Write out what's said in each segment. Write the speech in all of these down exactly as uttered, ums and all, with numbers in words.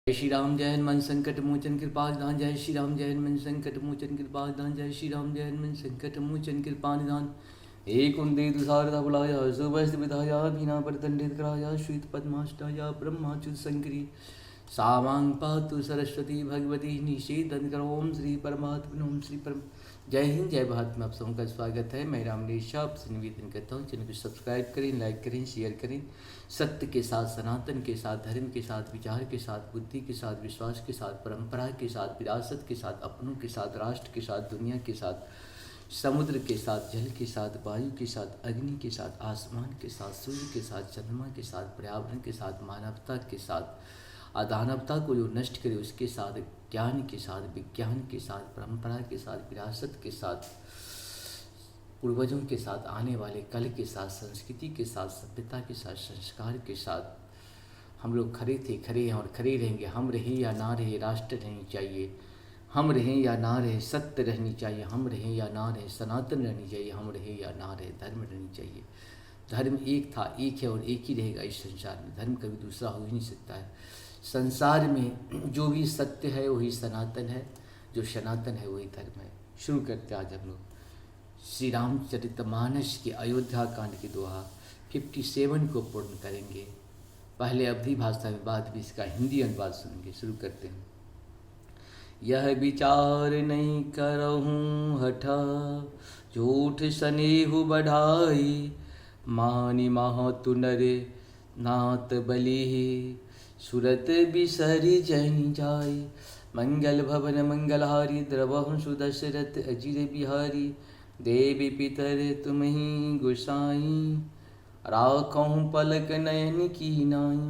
जय श्री राम जय हनुमान संकट मोचन कृपा निधान। जय श्री राम जय हनुमान संकट मोचन कृपा निधान। जय श्री राम जय हनुमान संकट मोचन कृपा निधान। हे कुंती दुसारदा बुलाया सुबस्त विधाया बीना पर दंडित कराया श्वेत पद्माष्टाया ब्रह्माच्युत शंकरी सावांग पातु सरस्वती भगवती निषेधन करो। ओम श्री परमात्मन ओम श्री परम। जय हिंद जय भारत में आप सबका स्वागत है। मैं रामनीश शाह आपसे निवेदन करता हूँ, चैनल को सब्सक्राइब करें, लाइक करें, शेयर करें। सत्य के साथ, सनातन के साथ, धर्म के साथ, विचार के साथ, बुद्धि के साथ, विश्वास के साथ, परंपरा के साथ, विरासत के साथ, अपनों के साथ, राष्ट्र के साथ, दुनिया के साथ, समुद्र के साथ, जल के साथ, वायु के साथ, अग्नि के साथ, आसमान के साथ, सूर्य के साथ, चंद्रमा के साथ, पर्यावरण के साथ, मानवता के साथ, अदानवता को जो नष्ट करे उसके साथ, ज्ञान के साथ, विज्ञान के साथ, परंपरा के साथ, विरासत के साथ, पूर्वजों के साथ, आने वाले कल के साथ, संस्कृति के साथ, सभ्यता के साथ, संस्कार के साथ हम लोग खड़े थे, खड़े हैं और खड़े रहेंगे। हम रहे या ना रहे, राष्ट्र रहनी चाहिए। हम रहे या ना रहे, सत्य रहनी चाहिए। हम रहे या ना रहे, सनातन रहनी चाहिए। हम रहे या ना रहे, धर्म रहनी चाहिए। धर्म एक था, एक है और एक ही रहेगा इस संसार में। धर्म कभी दूसरा हो ही नहीं सकता है। संसार में जो भी सत्य है वही सनातन है, जो सनातन है वही धर्म है। शुरू करते हैं आज हम लोग श्री रामचरितमानस के अयोध्या कांड के दोहा फिफ्टी सेवन को पूर्ण करेंगे। पहले अवधी भाषा में, बाद में इसका हिंदी अनुवाद सुनेंगे। शुरू करते हैं। यह विचार नहीं करहूँ हठा, झूठ स्नेह बढ़ाई, मानि मातु नर नात बलि, सुरत बिसरि जनि जाई। मंगल भवन मंगलहारी, द्रवहु सुदशरथ अजिर बिहारी। देव पितर तुमही गुसाई, राखहु पलक नयन की नाई।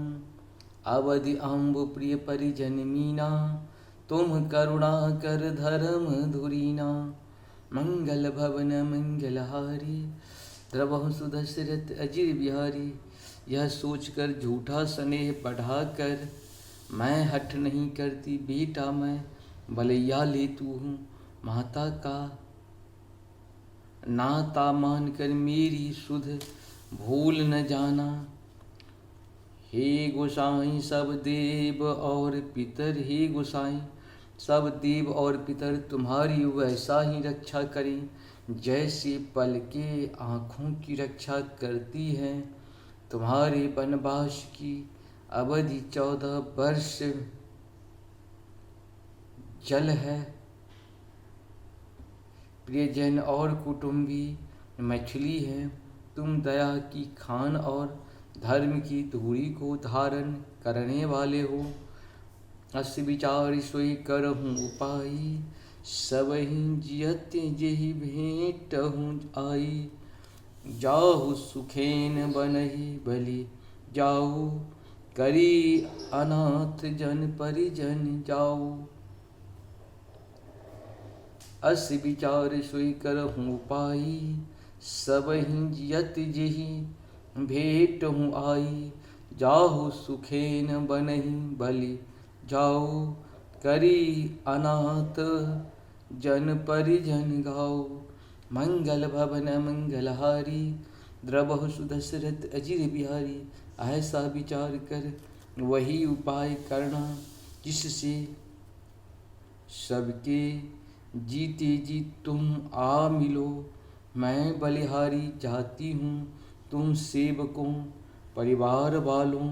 अवधि अम्बु प्रिय परिजन मीना, तुम करुणा कर धर्म धुरीना। मंगल भवन मंगलहारी, द्रवहु सुदशरथ अजिर बिहारी। यह सोचकर झूठा स्नेह बढ़ाकर मैं हठ नहीं करती बेटा, मैं बलैया लेतु हूँ माता का। नाता मानकर मेरी सुध भूल न जाना। हे गोसाईं सब देव और पितर, हे गोसाईं सब देव और पितर तुम्हारी वैसा ही रक्षा करें जैसे पलकें आँखों की रक्षा करती हैं। तुम्हारे वनवास की अवधि चौदह वर्ष जल है। प्रियजन और कुटुंबी मछली हैं। तुम दया की खान और धर्म की धूरी को धारण करने वाले हो। अस विचार सोई करहु उपाई, सबहि जियत जेहि भेंटहु आई। जाहु सुखेन बनहि बलि जाऊ, करी अनाथ जन परिजन जाऊ। अस विचार सोई करहु उपाई, सबहि जियत जेहि भेंटहु आई। जाहु सुखेन बनहि बलि जाऊ, करी अनाथ जन परिजन गाऊ। मंगल भवन मंगलहारी, द्रवहु सुदशरथ अजिर बिहारी। ऐसा विचार कर वही उपाय करना, जिससे सबके जीते जी तुम आ मिलो। मैं बलिहारी जाती हूँ, तुम सेवकों, परिवार वालों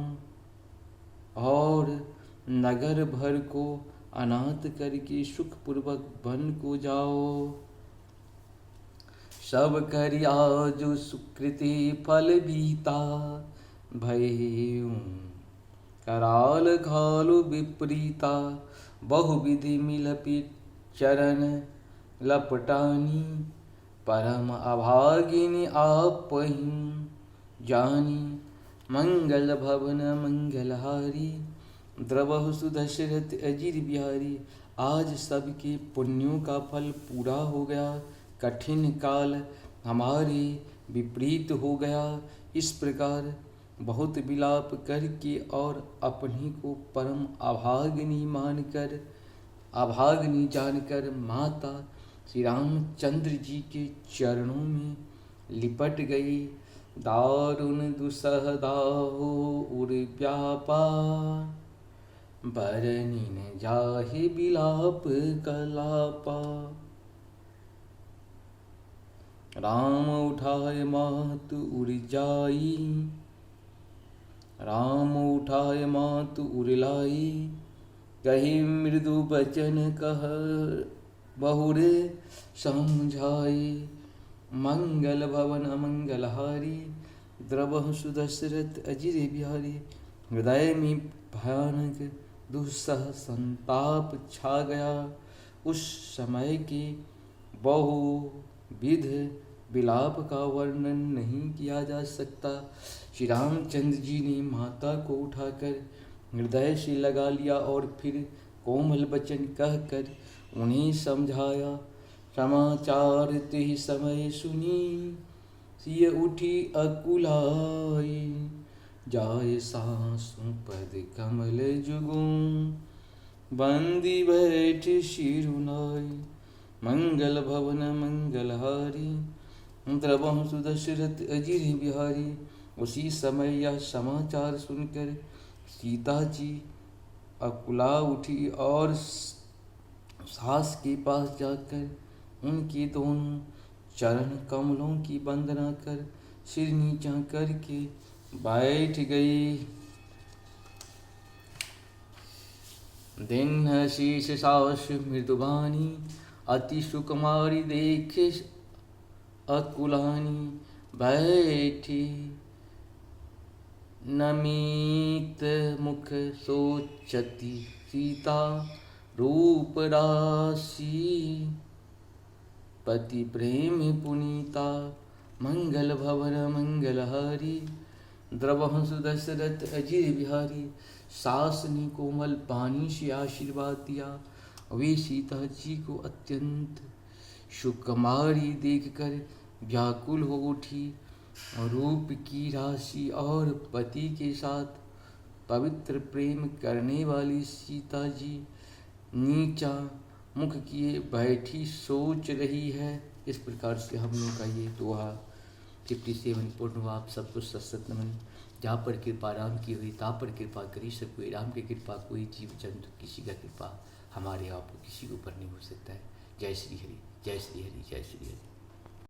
और नगर भर को अनाथ करके सुखपूर्वक वन को जाओ। सब करि आजु सुकृति फल बीता, भयउ कराल घालु विपरीता। बहुविधि मिलपि चरण लपटानी, परम अभागिनि आपहि जानी। मंगल भवन मंगलहारी, द्रवहु सुदशरथ अजिर बिहारी। आज सबके पुण्यों का फल पूरा हो गया, कठिन काल हमारे विपरीत हो गया। इस प्रकार बहुत विलाप करके और अपने को परम अभागिनी मानकर, अभागिनी जानकर माता श्री रामचंद्र जी के चरणों में लिपट गई। दारुण दुसह दाहो उर व्यापा, बरनिन जाहि बिलाप कलापा। राम उठाए मातु उरि जाई। राम उठाए मातु उरि लाई। कहि मृदु बचन कह बहुरे समझाई। मंगल भवन अमंगल हारी। द्रवहु सुदशरथ अजिर बिहारी। हृदय में भयानक दुस्सह संताप छा गया। उस समय के बहुविध विलाप का वर्णन नहीं किया जा सकता। श्री रामचंद्र जी ने माता को उठाकर हृदय से लगा लिया और फिर कोमल वचन कहकर उन्हें समझाया। समाचार तिहि समय सुनी सिय उठी अकुलाई। जाय सासु पद कमल जुगुं बंदी बैठ सिरुनाई। मंगल भवन मंगल हारी। द्रवहु सुदशरथ अजिर बिहारी। उसी समय यह समाचार सुनकर सीता जी अकुला उठी और सास के पास जाकर उनके दोनों चरण कमलों की वंदना कर सिर नीचा करके बैठ गई। दीन्ह शीश सास मृदुबानी अति सुकुमारी देखे अकुलानी बैठी नमित मुख सोचति सीता रूप राशि पति प्रेम पुनीता। मंगल भवन मंगल हारी। द्रवहु सुदशरथ अजिर बिहारी। सास ने कोमल पानी से आशीर्वाद दिया। वे सीता जी को अत्यंत सुकुमारी देखकर व्याकुल हो उठी। रूप की राशि और पति के साथ पवित्र प्रेम करने वाली सीता जी नीचा मुख किए बैठी सोच रही है। इस प्रकार से हम लोग का ये दोहा फिफ्टी सेवन पूर्ण हुआ। आप सबको सत सत नमन। जहाँ पर कृपा राम की हुई, तहाँ पर कृपा करी सब कोई। राम की कृपा कोई जीव जंतु, किसी का कृपा हमारे आप किसी के ऊपर नहीं हो सकता है। जय श्री हरि, जय श्री हरि, जय श्री हरि।